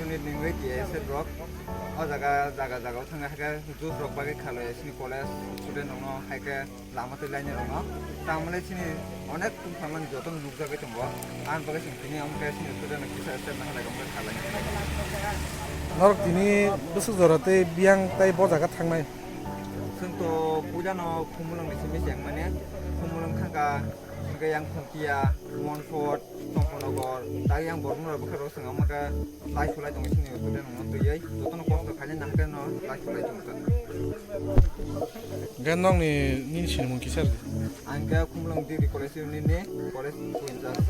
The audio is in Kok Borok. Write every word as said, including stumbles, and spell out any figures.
Unit ni wngwi T S F rok o jaga, jaga, jaga o thangwi haikhe juice rok bagwi khalwi chini college student rokno haikhe lama twi lainai rokno. Tamole chini onek tungfalmani jotono nukjagwi tongo. Ani bagwi chwng tini omo khe chini student rok kisa step nang lai rok khalai. Norok tini bwswk jora tei biyang tei bo jaga thangnai? Chwng to puila no Khumulwng ni simi cheng mane, Khumulwng thangka, hingke yang Khungtia, Monfort, Chongkhonogar, tei yang Bormura bwkha rok chwng omo khe lai khulai tongo chini student rok no twiwi, jotono kosto khainai nahkhe no lai khulai tongo ta. Hingke nokni nini sinimung kisa rw di. Ang khe Khumulwng Degree College Union ni college in charge.